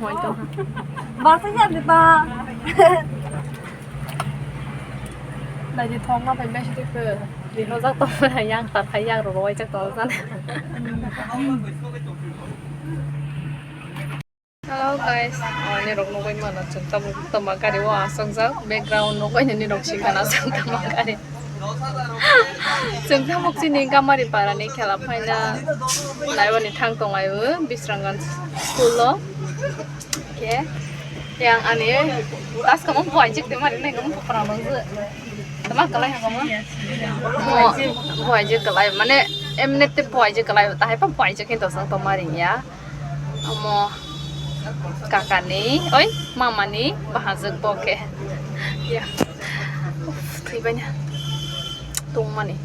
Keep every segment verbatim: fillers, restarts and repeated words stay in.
Basa ya di ta. Naidi thok ma pai besi tu ke. Di hojak to yang ta khai yang ro wai jak to san. Hello guys, ani rok nugui mano chwng tamo tamo gari o asokjak, background nugui nini rok sikana chwng tamo gari. Chwng tamo chini Gamari para ni khela phaina naiwani thang tong ai o Bisramganj school o. Khe yang ani tas kamo buai jik te mari nai kamo pupra nang je. Tama kalai ha kamo. Mo buai jik kalai mane emne te buai jik kalai ta hai pa buai jik hin to sang to mari ya. Omo kakani, oi, mamani bahajak bo khe. Ya. Uf, thwibaina. Tongmani.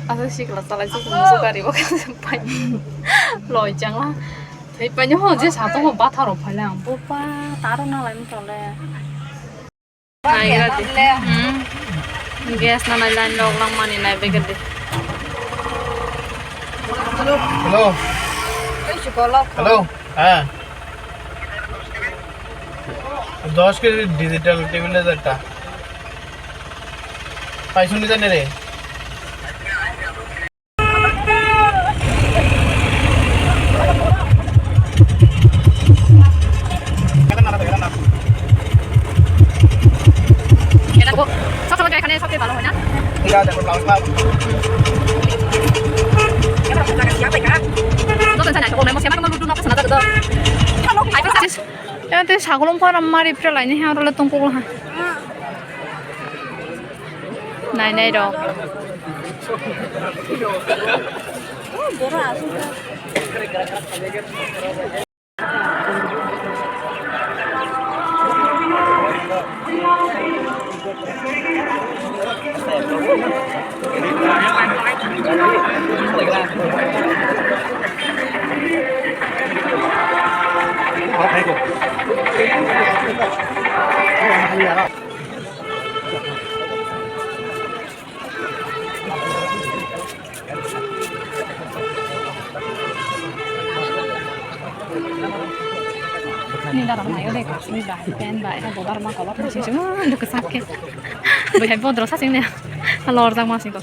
Aswk sikla chalai chukung musu gari bo khe pai. Loi changla. Thwibaina ho je satung ho batharo phaila ang. Bopa, taro nalai mtole. Naigra di. Hmm. Gas na nai line log lang mani nai begede. Hello. Hello. হ্যাঁ। দশ KG digital table একটা। পাইছুনি জানে রে। এটা দেখো, সবসময় তো এখানে সবচেয়ে ভালো হয় না? ঠিক আছে, দেখো, ব্লাউজ পাও। Dosen sana, como hemos llamado, no, no, no, no, no, no. Yang tadi sagulung kau ramah ripra lainnya, yang orang letung pukul ha. Nai nai rok. Ni daram nayo de, ni bai, pen bai, ha bodar ma kolok ni sing sing, duk sak ke. Bai hai bodro sa sing ne, lor jang ma sing ko.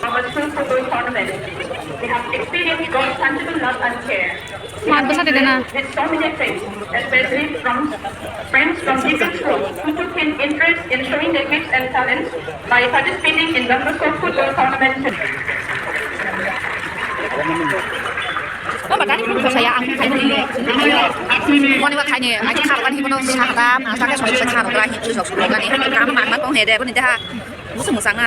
Our school football tournament, we have experienced God's tangible love and care. We have been blessed with so many friends, especially from friends from different schools who took keen interest in showing their gifts and talents by participating in Don Bosco football tournament today. Mama tadi pun saya ang kaini. Moni wa kaini, ai kharban hi bono sahda, ma ta ke soi soi kharban hi tu sok sok gani. Kama mang mang kong hede boni daha. Musu musanga.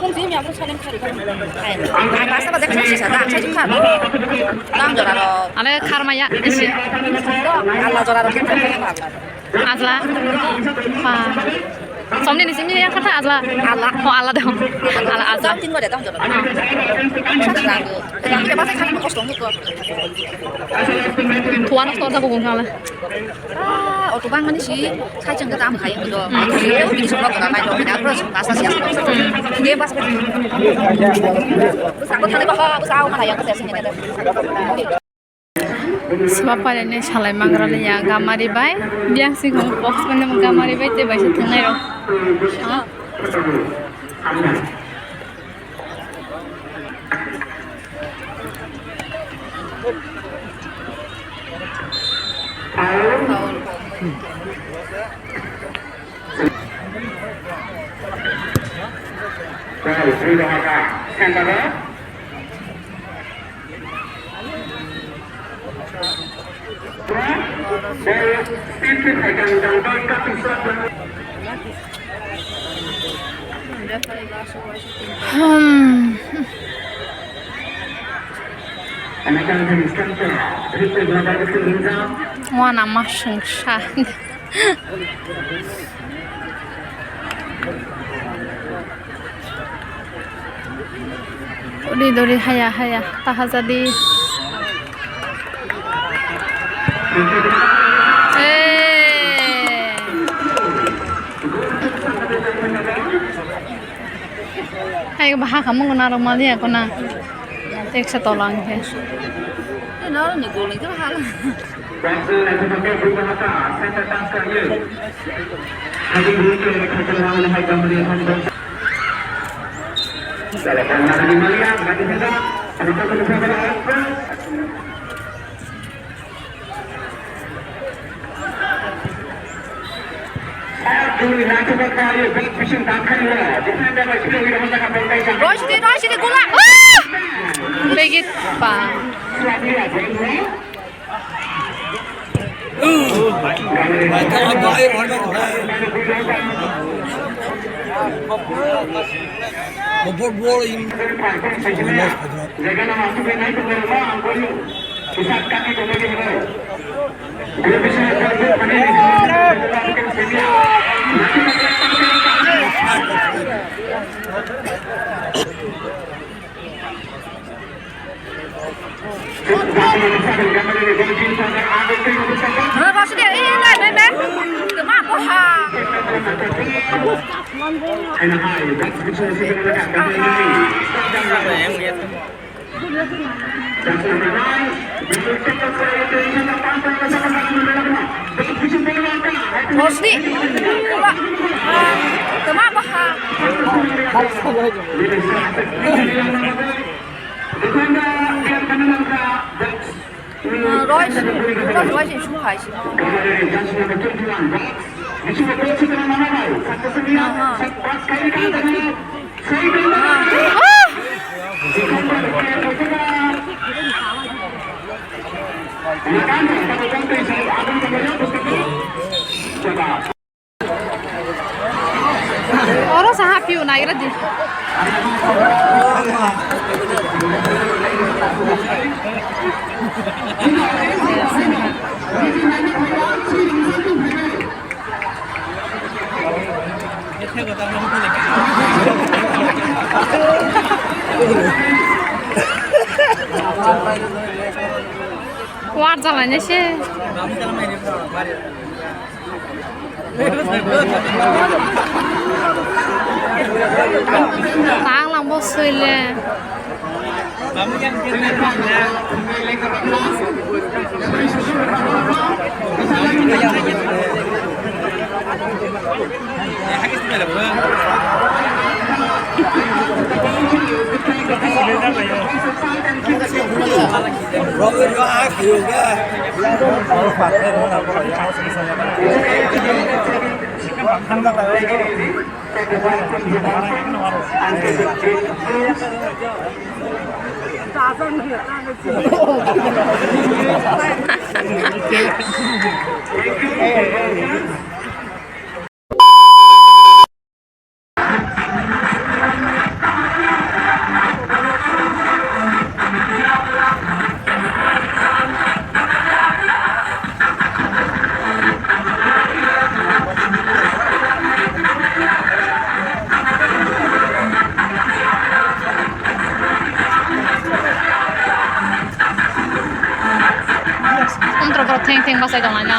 Kong jimi abro salim khari. Ai, ai basta ba dekha soi sahda, sai kharban. Dam jora ro. Ale kharmaya isi. Allah jora ro. Ajla. Pa. Somni ni simi yang kata ajla. Ajla. Oh, ajla dong. Ajla, ajla. Jam tin gode dong jono. Sa jang go. Jam ke masa kan kos dong ko. Tuan kos dong ko gong kala. Ah, oto bang mani si. Sai jang ke dam khai ko. Ko si e bini sok ko dam ai dong. Ina pro sa sa sia. Ke bas. Sa ko thani ba ko sa ko mana yang ke sa sini. Sima pare ni salai mangra le ya gamari bai. Biang sing hong box mane gamari bai te bai se thangnai ro. Ah. Hmm. Wana masung sa. Dori dori haya haya taha jadi. Eh. Hai bahaka mungo naro maliya kona. Teksa tolang ke. Naro ni gol ni hal. Roshni, Roshni, gula. Ah! Begit pa. Rosni, tama baha. Rois, rois, rois, rois. Aha. Oro saha piu nagira di. War jalai nai se. Tang lang bo sui le. Untro borok theng theng bachai tonglaina.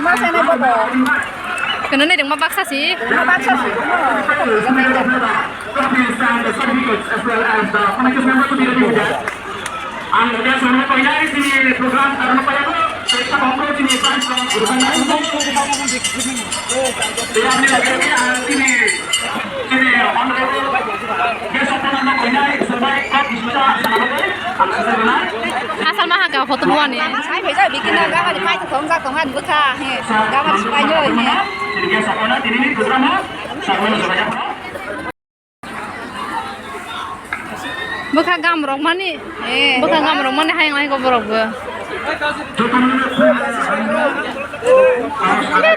ma se. Keno nai dengma baksa si. Ang udah sama kau ini sini program karena apa ya, Bu? Asal maha ka photo buani. Sai phai jai bikina gabani phai thong jak tong han bwkha he. Gabani sipai yo he. Bwkha gam rok mani. Bwkha gam rok mani hayang lai ko borok bo.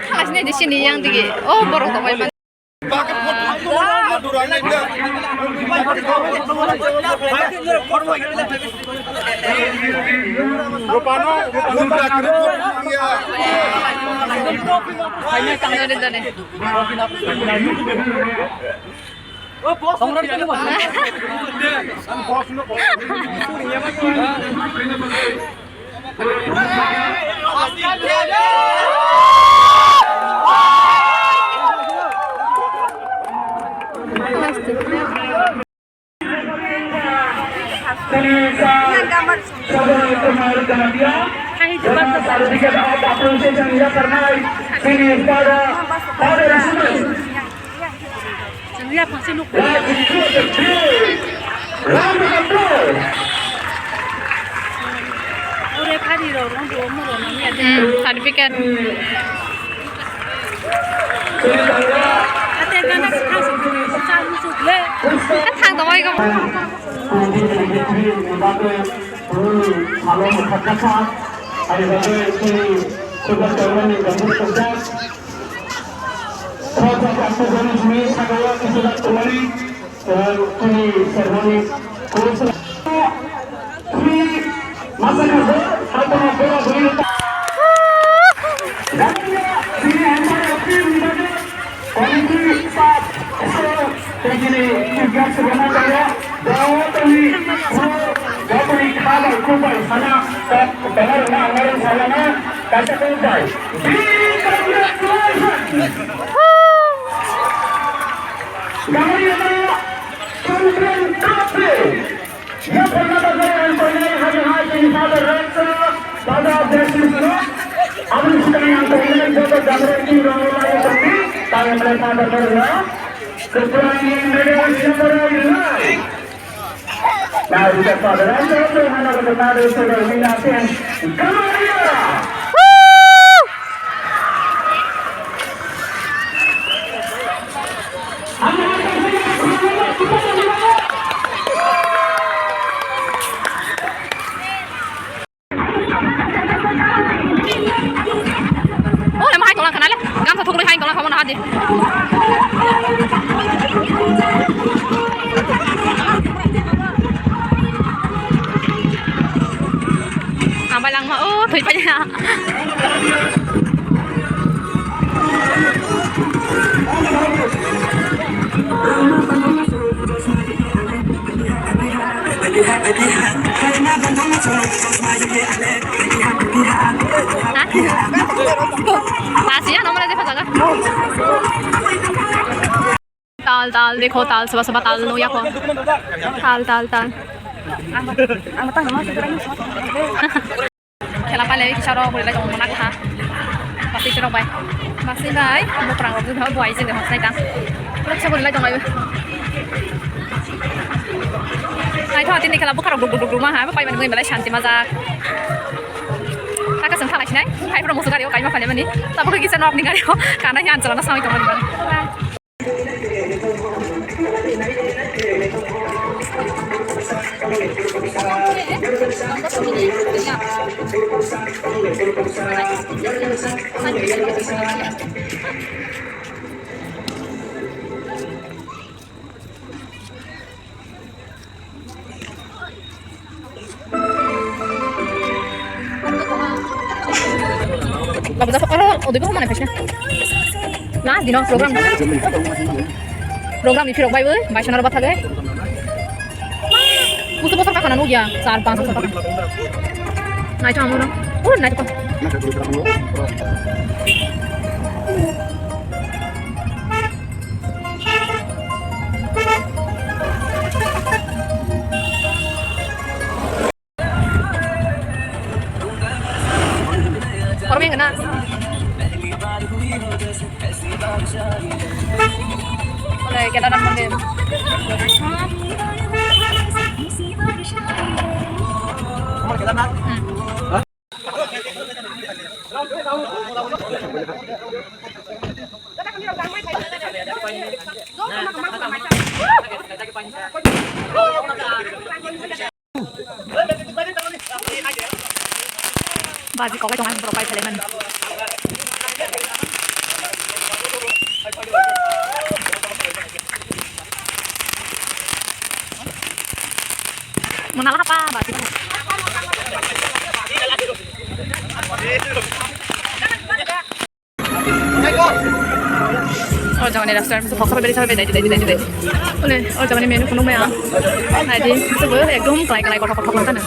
Khalas ne disi ni yang digi. Oh, borok tong bai. Dale, dale. Certificate of appreciation yakarnai chini pada pada Chwng ya phangse nuk. Round of applause. Ore phari rok no bo mo rok no ya de. Hmm, certificate. Ate gana thang se cha mu suk le. Thang tong oi go. Salo mokha kasa, ani bagwi chini khulba tongmani gambur tongkha. Khoroksa kasa jani chini sakao kisa tongmani, eh, chini sermoni khoroksa. Chini masa kasa, sakao bora bori. Chini empire of peace ni bagwi. Committee staff, so, tei chini chief guest rwna tongo, jotoni, jotoni kha bai kuk bai sana, kok belai rwna ang nai salana, kaisa kok bai. Big congratulations! Gabani ano, Children Trophy! Yaphangna bagwi ang koinai hai hai chini Father Raksa, Father of Baptist no. Aboni swkang ang koinai joto jagra team rok no lai tongdi, tang emre Father no rwna. Kwplai ni medal silver rwna. Now we got Father Raksa, so hana ko Father Raksa rwna ten. Gamaria! Ole, ma hai tonglang khanale, gamsa thugului hai tonglang khamona hadi. Ang bai langma, o, thwi paina. Tal, tal, dekho, tal, soba, soba, tal, nukya kho. Tal, tal, tal. Khela pailai kisa rok guri lai tong mona kha. Basi rok bai. Basi bai, bukrang rok jodi bo ai jeng hos nai ta. Rok sa guri lai tong lai. Nai tho tini khela bukrang duk duk duk ma ha, pai ban gui belai shanti majak. Taka seng thalai sinai, hai pro musu gari o kai ma phale mani. Tabo kisa nok ni gari o, kana hi an chala na sami tong mani. Last dino program. Program ni phirok bai bai, bai sana roba thage. Musu bosor kakana nugya, sar bang bosor kakana. Nai chang mo. Oh, nai chang. Kena. Oleh Kedarnath Mondir. Baji koklai tongo, borok pai phalai mani. Mona laha pa, baji. O jagani restaurant se phoksa bai, bai, bai, dai, dai, dai, dai. Ole, o jagani menu phunuk maya. Naidi, sobo ekdom klai, klai, kothok, kothok, kothok, kothok.